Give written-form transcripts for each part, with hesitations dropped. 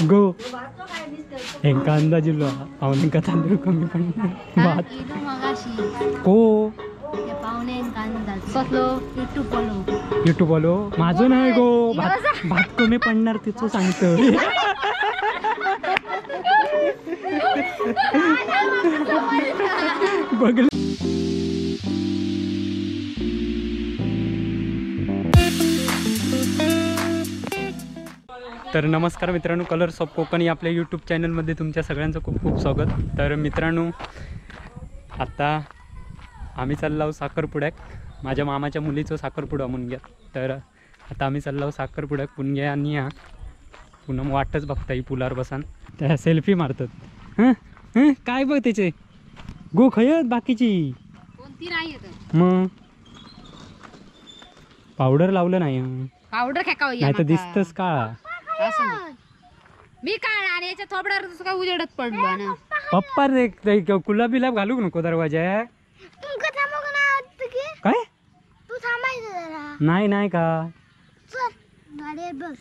गो हेंका अंदाज इलो पावण्यांका तांदूळ कमी पडणार भात को कसलो युट्यूब वालो माझो नाही गो भात भात कमी पडणार तिचं सांगतो. बघ तर नमस्कार मित्रांनो, कलर्स ऑफ कोकण या आपल्या यूट्यूब चॅनलमध्ये तुमच्या सगळ्यांचं खूप खूप स्वागत. तर मित्रांनो आता आम्ही चाललो आहोत साखरपुड्याक, माझ्या मामाच्या मुलीचं साखरपुडा मुनग्यात. तर आता आम्ही चाललो आहोत साखरपुड्याक पुनग्या आणि या पुन्हा वाटच बघता ही पुलावर बसान त्या सेल्फी मारतात. हां हां काय बघ त्याचे गो खयत बाकीची कोणती नाही. मग पावडर लावलं नाही, पावडर नाही तर दिसतच का मी काळ आणि याच्या थोबड्यावर तसं काय उजेडत पडलो ना. पप्पा रे कुला बिला घालू नको दरवाजा. काय तू थांबायचं जरा. नाही नाही का चल गाडीवर बस.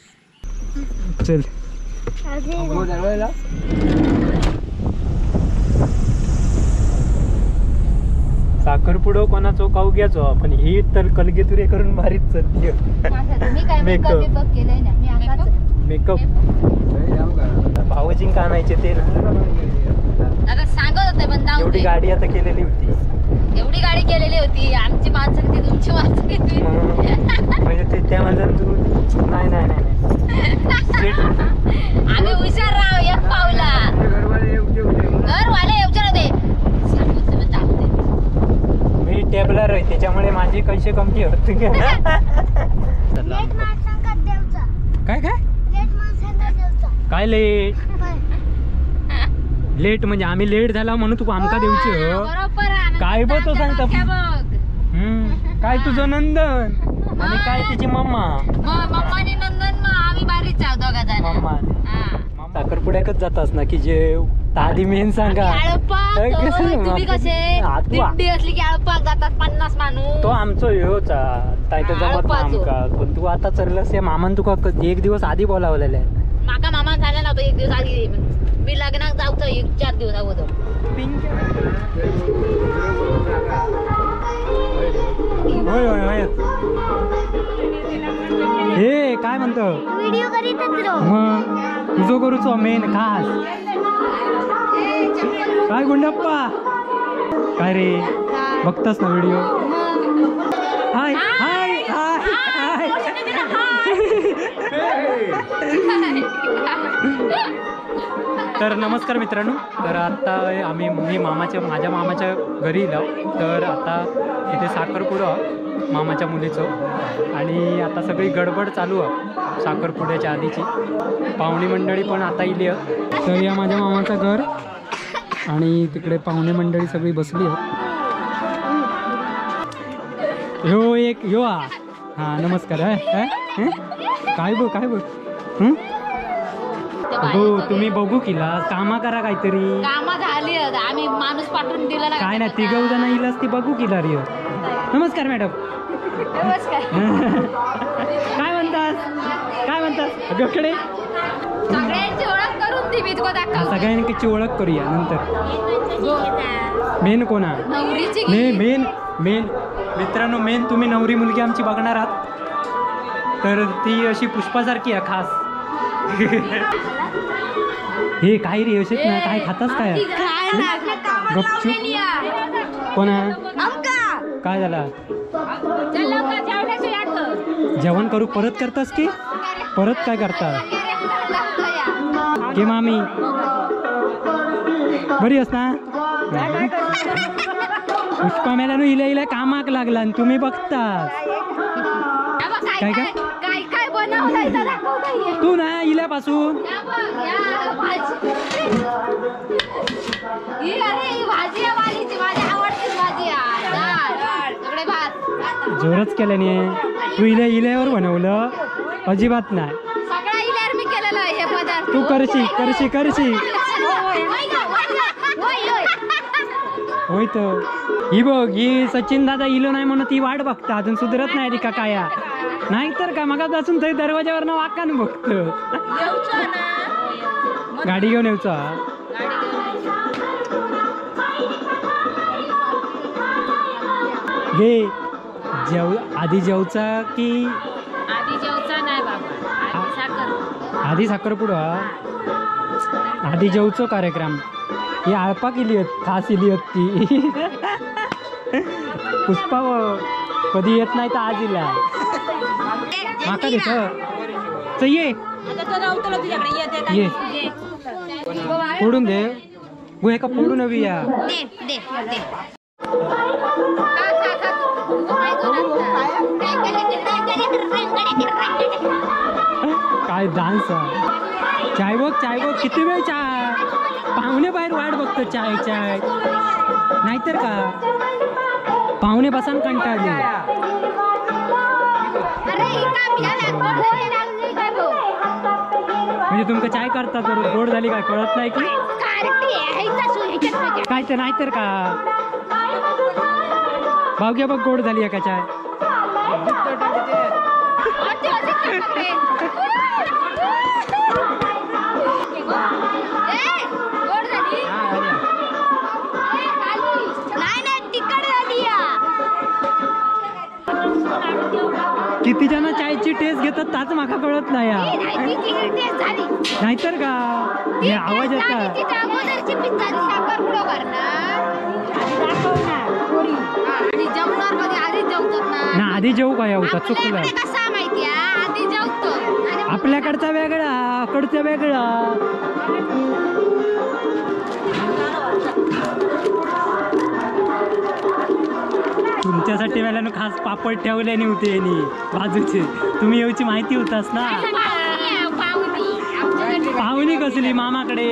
चल साखरपुडो कोणाचो काऊ घ्यायचो पण ही तर कलगेतुरे करून भारीच चलती. मी काय मेकअप केलंय ना मी आताच मेकअप भाऊजी का आणायचे ते ना आता सांगत होते पण जाऊ एवढी गाडी आता केलेली होती, एवढी गाडी केलेली होती. आमची माणसं किती तुमची माणसं किती म्हणजे ते त्या माणसानं तू नाही नाही नाही आम्ही हुशार राव एक पावला घरवाले येऊचे होते. मी टेबलर आहे त्याच्यामुळे माझे पैसे कमी होते. काय काय काय लेट लेट म्हणजे आम्ही लेट झाला म्हणून तू आमका देऊचे काय बघ तो सांगता काय तुझं नंदन आणि काय तिची मम्मा मम्मा नंदन आम्ही बारीच आहोत दोघा जण. मम्मा साखरपुड्याकच जातास ना की जे आधी मेन सांगा. तुम्ही कसे दिंडी असली की आळपाक जातात 50 माणूस. तो आमचो ह्योच जमत आमका पण तू आता चललंस या मामान तुका एक दिवस आधी बोलावलेलं आहे. माका मामा झाला नव्हतं एक दिवस आधी मी लग्नाक जाऊचं एक 4 दिवस अगोदर. होय होय होय हे काय म्हणतो व्हिडिओ करीतच राव मग तुझो करूचो मेन खास. काय गुंडप्पा काय रे बघतास ना व्हिडिओ. हाय हाय हाय हाय तर नमस्कार मित्रांनो. तर आता आम्ही मी मामाच्या माझ्या मामाच्या घरी इलो. तर आता इथे साखरपुडा मामाच्या मुलीचं आणि आता सगळी गडबड चालू आहे साखरपुड्याच्या आधीची. पाहुणी मंडळी पण आता इली आहे. तर या माझ्या मामाचं घर आणि तिकडे पाहुणे मंडळी सगळी बसली आहे. ह्यो एक ह्यो हा हां नमस्कार. काय बघ काय बघ हो तुम्ही बघू किला कामा करा काहीतरी. कामा झाली आम्ही माणूस पाठवून दिला ना काय नाही तिघ जण इलास ती बघू किला रे. नमस्कार मॅडम. नमस्कार. काय म्हणतास काय म्हणतास गकडे सगळ्यांची ओळख करून दे मी तुका दाखव. सगळ्यांची ओळख करूया नंतर. मेन कोणा नवरीची मेन मेन मित्रांनो मेन तुम्ही नवरी मुलगी आमची बघणार आहात. तर ती अशी पुष्पासारखी आहे खास. हे काय रे असेच ना काय खातास काय गपचूप कोणा काय झाला जेवण करू परत करतास की परत काय करता के मामी बरी अस ना. पुष्पा मेल्यानं इल्या इल्या कामाक लागला आणि तुम्ही बघता काय काय काय बनवलंय तू ना इल्यापासून जोरच केल्याने तू इल्या इल्यावर बनवलं अजिबात नाही. तू करशी करशी करशी होय तर ही बघ ही सचिन दादा इलो नाही म्हणून ती वाट बघता अजून सुधरत नाही का काया नाही तर का मगापासून थंय दरवाजावरनं वाकान बघतो. गाडी घेऊन येऊचा. घे जेव आधी जेवचा की आधी जेवचा नाही बाबा, आधी साखर, आधी साखरपुडो. आधी जेवचो कार्यक्रम. ही आळपा केली होत, खास इली होत ती. पुष्पा कधी येत नाही तर आज इला माका देत. ये ये फोडून दे गो, एका फोडून हवी या. दे दे दे. काय डान्स. चाय बघ, चाय बघ किती वेळ चाय. पाहुणे बाहेर वाट बघतो चाय चाय, नाहीतर का पाहुणे बसान कंटाळले. म्हणजे तुमका चाय करता तर गोड झाली काय कळत नाही की काय तर, नाहीतर का भावग्या बघ गोड झाली का चाय. किती जण चायची टेस्ट घेतात ताच माका कळत नाही. नाहीतर का हे आवाज येतात. ना आधी जेवू काय होता चुकलं. आपल्याकडचा वेगळा कडचा वेगळा. तुमच्यासाठी वेळेला खास पापड ठेवले नव्हते बाजूचे, तुम्ही येऊची माहिती होतास ना. पाहुणी कसली मामाकडे,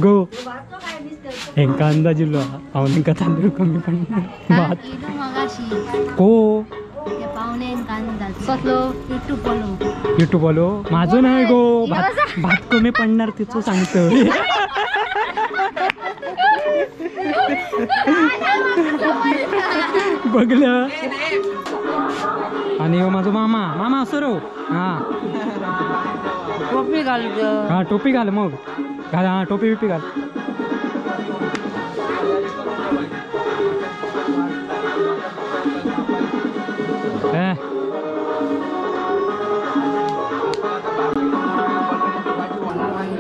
गो हेंका अंदाज इल्लो पाहुण्यांका तांदूळ कमी पडणार भात को युट्यूब आलो माझं नाही गो, भात भात कमी पडणार तिचं सांगतो. बघलं. आणि माझो मामा, मामा असो रो. हा टोपी घाल, हा टोपी घाल, मग घाल, हा टोपी बिपी घाल.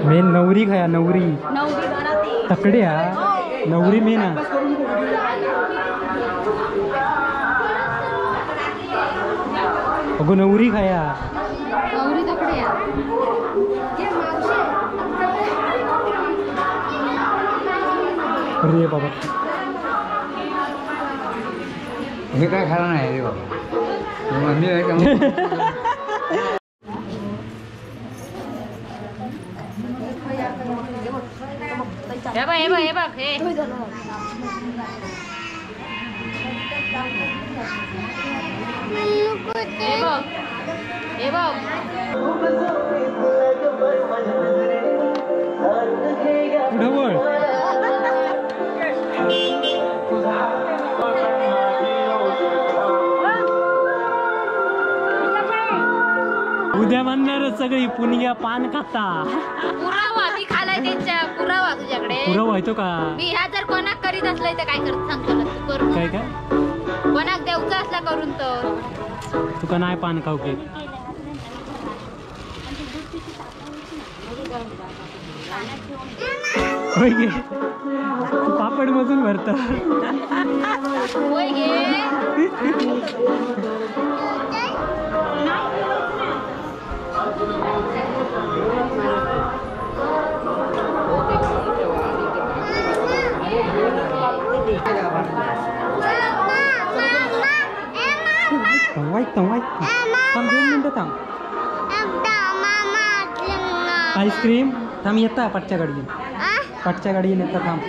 मेन नवरी खाया, नवरी तकडे हा नवरी मेन. अगो नवरी खाया, नवरी तकडे. अरे बाबा हे काय खायला नाही रे बाबा. हे बघ हे बघ हे बघ हे बघ हे बघ. पुढं वळ. उद्या म्हणणार सगळी पुणग्या पान खाता. पुरावा मी खालाय त्यांच्या, पुरावा तुझ्याकडे पुरावा येतो का? मी ह्या जर कोणाक करीत असलं तर काय करत सांगतो ना तू करून. काय काय कोणाक देवचा असला करून तर तुका नाही पान खाऊ की. होय गे पापड मजून भरत. होय गे. वाईट थांब 2 मिनिटं थांब. आईस्क्रीम थांब येता पाटच्या गाडीन, पाटच्या गाडीन येता थांब.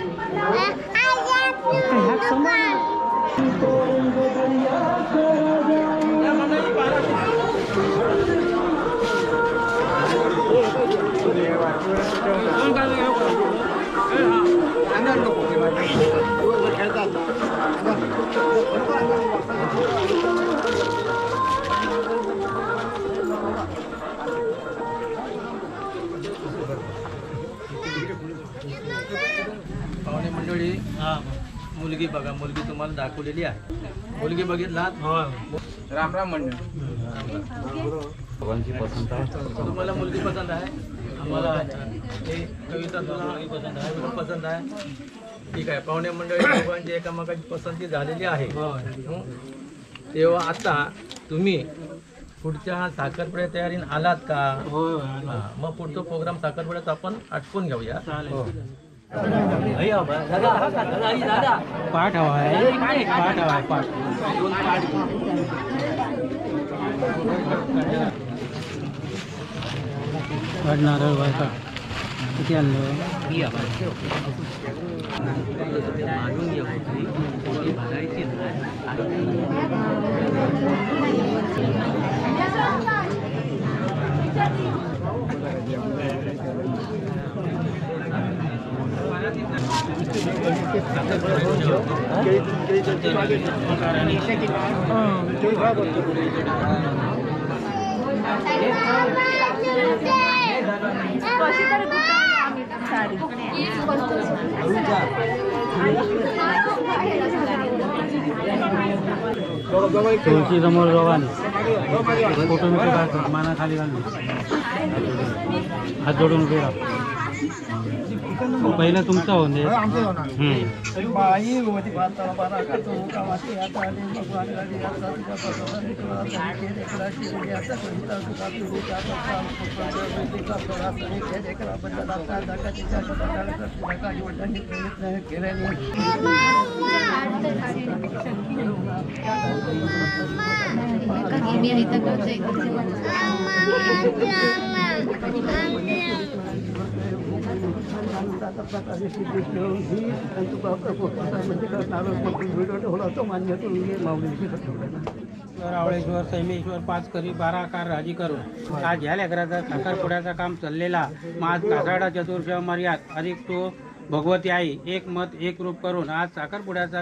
मुलगी बघा, मुलगी तुम्हाला दाखवलेली आहे. मुलगी बघितला? राम राम मंडळ. तुम्हाला मुलगी पसंत आहे? आम्हाला कविता तुला मुलगी पसंत आहे? तुला पसंत आहे? ठीक आहे. पाहुणे मंडळी दोघांची एकामेकाची पसंती झालेली आहे. तेव्हा आता तुम्ही पुढच्या साखरपुड्या तयारीने आलात का? हो. मग पुढचा प्रोग्राम साखरपुड्याचा आपण आटपून घेऊया. पाठ हवा आहे, पाठ हवा आहे, पाठ. पाठ नारळ वायका किती आणलं? तुळशी समोर दोघांनी फोटो बिटो काढतो, माना खाली घालून हात जोडून उभे राहा. पहिलं तुमचं होऊन दे. आवळेश्वर सैमेश्वर 5 करी 12 कार राजी करून आज ह्या लेकराचा साखरपुड्याचा काम चाललेला. मग आज कासाडा चतुर्श मर्याद अधिक तो भगवती आई एक मत एक रूप करून आज साखरपुड्याचा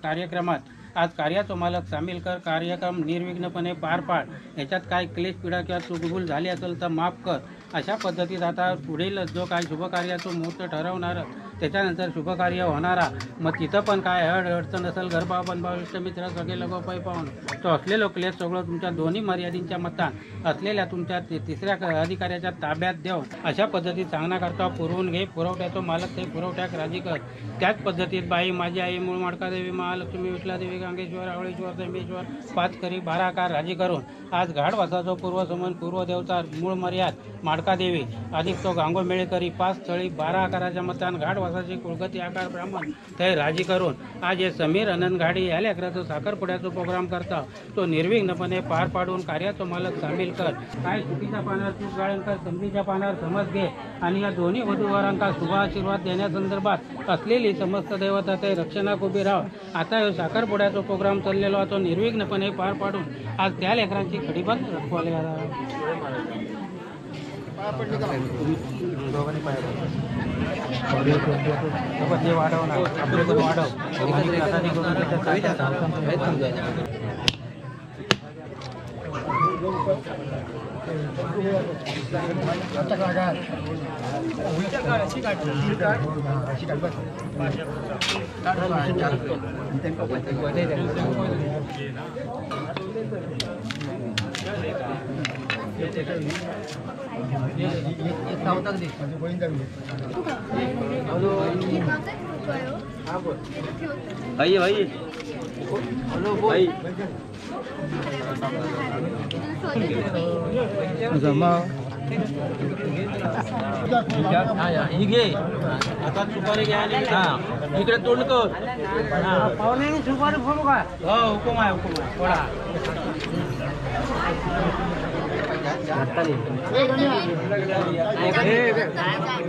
कार्यक्रमात आज कार्याचो मालक सामील कर. कार्यक्रम निर्विघ्नपणे पार पाड. याच्यात काय क्लेश पीडा किंवा चुकभूल झाली असेल तर माफ कर. अशा पद्धतीत आता पुढील जो काय शुभकार्याचो मुहूर्त ठरवणार त्याच्यानंतर शुभकार्य होणारा. मग तिथं पण काय अडचण असेल गरबा बनभाव इष्टमित्र सगळे लोक पै पाहून तो असलेलो क्लेश सगळं तुमच्या दोन्ही मर्यादींच्या मतान असलेल्या तुमच्या तिसऱ्या अधिकाऱ्याच्या ताब्यात देऊन अशा पद्धतीत सांगण्याकरता पुरवून घे. पुरवठ्याचो मालक ते पुरवठ्याक राजी कर. त्याच पद्धतीत बाई माझी आई मूळ माडकादेवी महालक्ष्मी विठलादेवी गांगेश्वर आवळेश्वर संमेश्वर 5 करी 12 कार राजी करून आज घाटवासाचो पूर्वसमन पूर्वदेवता मूळ मर्याद माडकादेवी अधिक तो गांगो मेळे करी 5 स्थळी 12 आकाराच्या मतान घाटवासाची कुळगती आकार ब्राह्मण थंय राजी करून आज हे समीर अनंत घाडी ह्या लेकराचो साखरपुड्याचो प्रोग्राम करता तो निर्विघ्नपणे पार पाडून कार्याचो मालक सामील कर. काय चुकीच्या पानावर चूक गाळण कर, समजीच्या पानावर समज घे आणि या दोन्ही वधूवरांका शुभ आशीर्वाद देण्यासंदर्भात असलेली समस्त देवता ते रक्षणाक उभी राव. आता ह्यो साखरपुड्याचो प्रोग्राम चाललेलो तो निर्विघ्नपणे पार पाडून आज त्या लेकरांची खडीबंद रखवाले. वाढव ना वाढव. भाई भाई भाई घे आता सुपारी घ्या. इकडे तोंड कर. पाहुणे सुपारी फोडू का? हो हुकुम आहे, हुकुम आहे. थोडा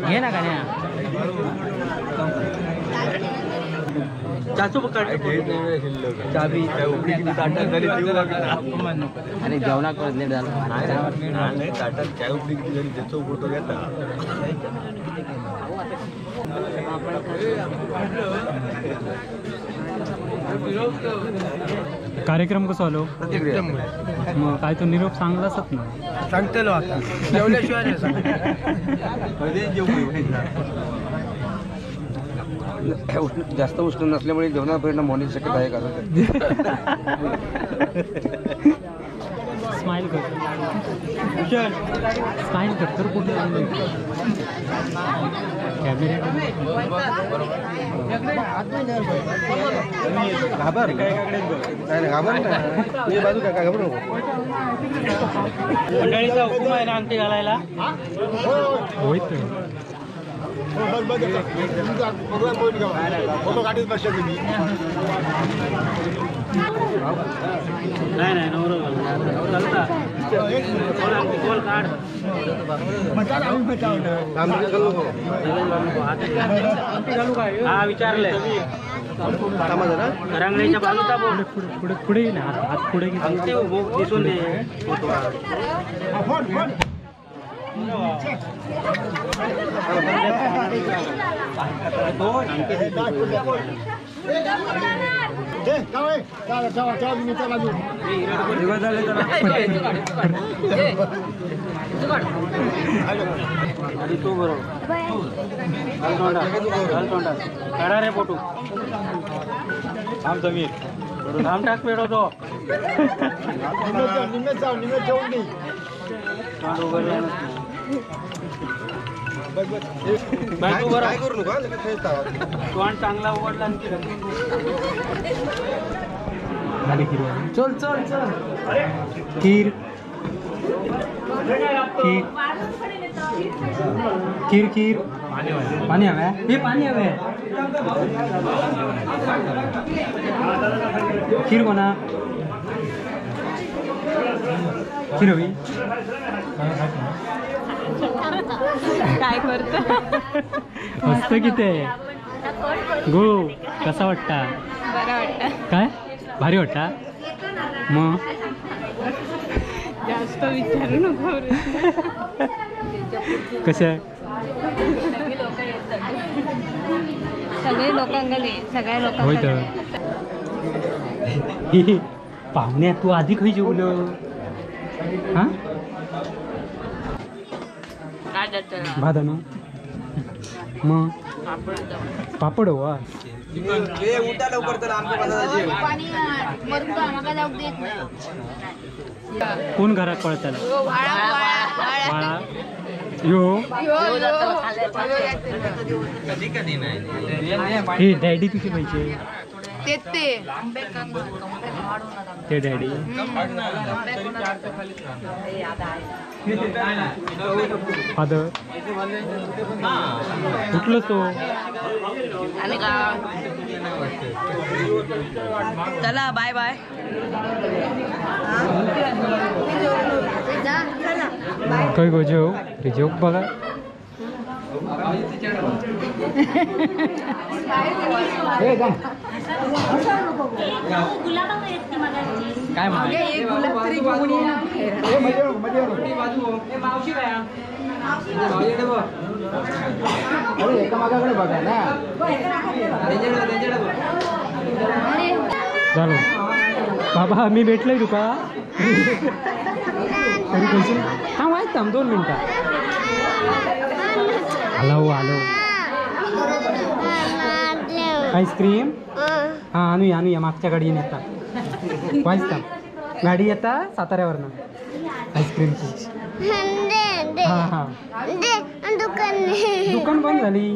घे ना का चाचू चाबी आणि जेवणाक परत लेट झालं. ताटात चाय उपडी किती झाली त्याचा फोटो घेतला. कार्यक्रम कसो आलो? मग काय तो निरोप सांगलाच ना? सांगतलो आता जेवल्याशिवाय नाही सांगत. उष्ण जास्त उष्ण नसल्यामुळे जेवणावर परिणाम होण्याची शक्यता आहे का? स्माइल कर, स्माइल कर तर कुठे कॅमेरे घाबर नाही, घाबर नाही, बाजू काय घाबरू नको. मंडळीचा हुकूम आहे ना अंगठी घालायला. होय नाही नाही नवरा काढ. हा विचारले रांगणीच्या बाजूचा पुढे पुढे ना, हात पुढे दिसून दे. तू बरोबर काढा रे फोटो. थांब टाक पेडो तो. तोंड चांगला उघडला. चल चल चल. खीर खीर खीर खीर पाणी हवं हे, पाणी हवं. खीर कोणा खीर हवी? काय करतो मस्त किती गो. कसा वाटता? बरं वाटतं. काय भारी वाटता? मग जास्त विचारू नको. कसं आहे? सगळे लोकांकडे सगळ्या होय लोकांकडे तर पाहुण्या तू आधी खंय जेवलं? हां भात ना मग पापड वा. कोण घरात पळताला? बाळा यो हे डॅडी तुझे पाहिजे ते डॅडी. फादर कुठलं तो? चला बाय बाय. काय गो जेव रे जेव बघा. काय बघा ना झालं बाबा मी भेटलोय तुका. तरी पैसे हा वाच थांब 2 मिनटं. आलो आलो. आईस्क्रीम हां आणूया आणूया मागच्या गाडीने येता. वाच थांब गाडी येता साताऱ्यावरनं आईस्क्रीमची. हां हां दुकान बंद झाली.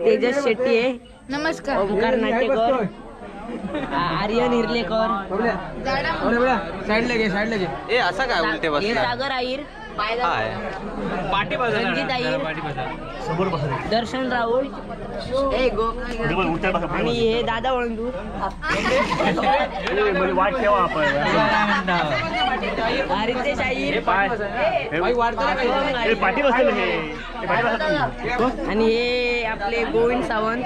तेजस शेट्टी आहे. नमस्कार. ओमकार नाटेकर, आर्यन हिरलेकर, साईडला घे साईडला घे. ए असं काय उलटे बस. सागर आईर, रणजित आईर, दर्शन राहुल आणि हे दादा वळंदूर. रितेश आईर आणि हे आपले गोविंद सावंत.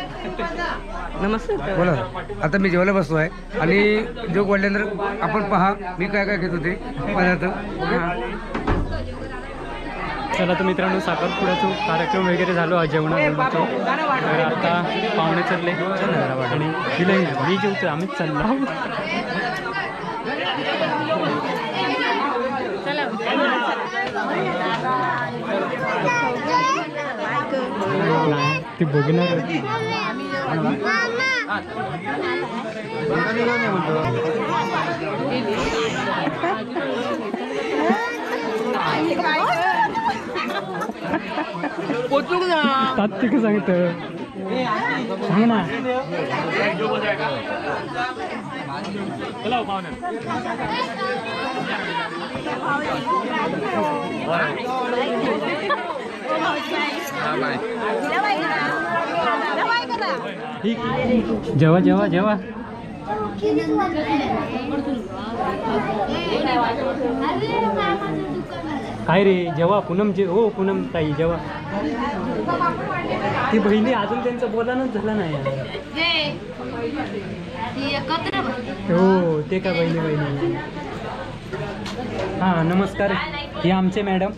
नमस्कार. बोला. आता मी जेवायला बसलो आहे आणि जोक वाढल्यानंतर आपण पहा मी काय काय घेत होते पदार्थ. चला तर मित्रांनो साखरपुड्याचा कार्यक्रम वगैरे झालो आज जेवणाचं. तर आता पाहुणे चालले आणि दिलंही नाही मी जेवतो आम्हीच चाललो. नाही ती बघणार. तात्विक सांगत सांग ना. जेवा जेवा जेवा. काय रे जेव्हा पूनम जे हो पूनम ताई जेव्हा ती बहिणी अजून त्यांचं बोलानच झालं नाही. हो ते का बहिणी बहिणी. हां नमस्कार, हे आमचे मॅडम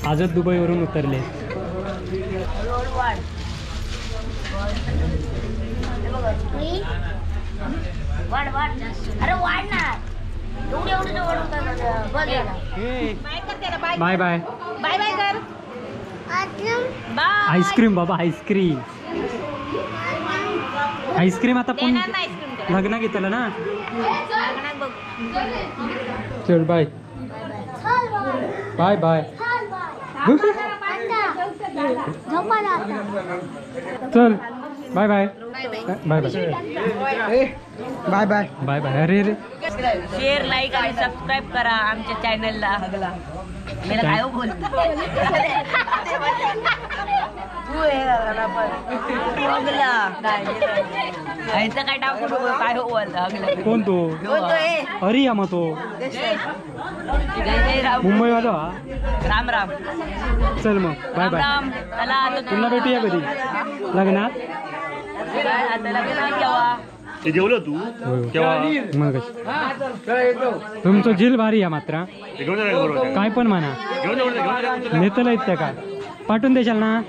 आजच दुबईवरून उतरले. बाय बाय बाय बाय कर. आईस्क्रीम बाबा, आईस्क्रीम आईस्क्रीम. आता कोण लग्न घेतलं ना. चल बाय बाय बाय. चल bye bye bye bye bye bye bye bye. अरे रे शेअर लाईक आणि सबस्क्राईब करा आमच्या चॅनलला. मला काय बोल तू हे पण काय टाकू नको काय हो कोण तो? अरे या मग तो मुंबईवाला. राम राम. चल मग बाय बाय. पुन्हा भेटूया कधी लग्नात. जेवलं तू मग तुमचं झील भारी आहे मात्र. काय पण म्हणा नेतला येत का पाठवून देशाल ना.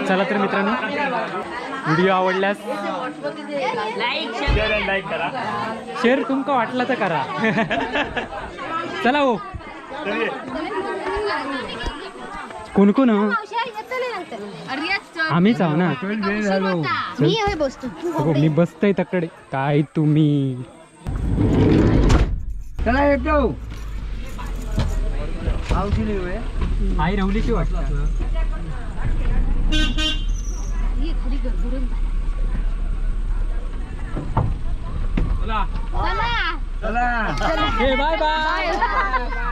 चला तर मित्रांनो, व्हिडिओ आवडल्यास लाईक करा, शेअर तुमका वाटला तर करा. चला हो कोण कोण आम्हीच आहो ना. मी बसतोय तकडे काय तुम्ही. चला येतो. आई रवलीची वाटलं. Bye bye.